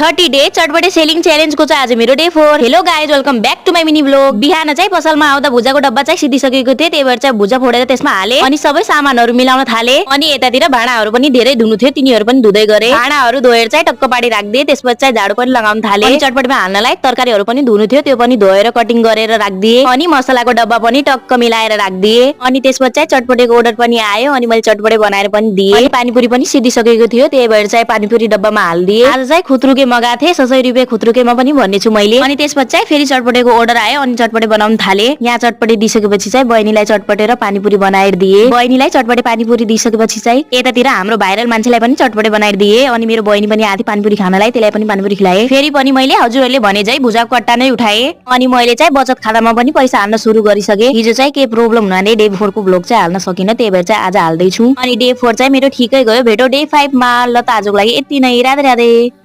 30 day चटपटे selling च्यालेन्जको चाहिँ आज मेरो day 4। Hello guys, welcome back to my mini blog. बिहान चाहिँ पसलमा आउँदा भुजाको डब्बा चाहिँ सिद्धिसकेको थियो, त्यही भएर चाहिँ भुजा फोडेर त्यसमा हाले अनि सबै सामानहरू मिलाउन थाले। अनि यतातिर भाँडाहरू पनि धेरै धुनु थियो, तिनीहरू पनि धुदै गरे। भाँडाहरू धोएर चाहिँ टक्क पाडी राख्दिए, त्यसपछि चाहिँ झाडु पनि लगाउन थाले। अनि चटपटेमा हाल्नलाई तरकारीहरू पनि धुनु थियो, त्यो पनि धोएर कटिङ गरेर राख्दिए। अनि मसलाको डब्बा पनि टक्क मिलाएर राख्दिए। अनि त्यसपछि चाहिँ चटपटेको अर्डर पनि आयो अनि मैले चटपटे बनाएर पनि दिए। अनि पानीपुरी पनि सिद्धिसकेको थियो, त्यही भएर चाहिँ पानीपुरी डब्बामा हाल्दिए। आज चाहिँ खुत्रुके मगाएको थिएँ, 600 रुपियाँ खुत्रुकेमा पनि भन्नेछु मैले। अनि त्यसपछि चाहिँ फेरि चटपटेको अर्डर आयो अनि चटपटे बनाउन थाले। यहाँ चटपटे दिइसकेपछि चाहिँ बहिनीलाई चटपटे र पानीपुरी बनाएर दिए। बहिनीलाई चटपटे पानीपुरी दिइसकेपछि चाहिँ यतातिर हाम्रो भाइरल मान्छेलाई पनि चटपटे बनाएर दिए। अनि मेरो बहिनी पनि आधी पानीपुरी खानलाई, त्यसलाई पनि पानीपुरी खिलाए। फेरि पनि मैले हजुरहरूले भने चाहिँ भुजाको कट्टा नै उठाए। अनि मैले चाहिँ बचत खातामा पनि पैसा हाल्न सुरु गरिसके। हिजो चाहिँ के प्रब्लम हुनाले डे 4 को ब्लग चाहिँ हाल्न सकिन, त्यही भएर चाहिँ आज हाल्दैछु। अनि डे 4 चाहिँ मेरो ठिकै गयो। भेटौ डे 5 मा। ल त आजको लागि यति नै। राधे राधे।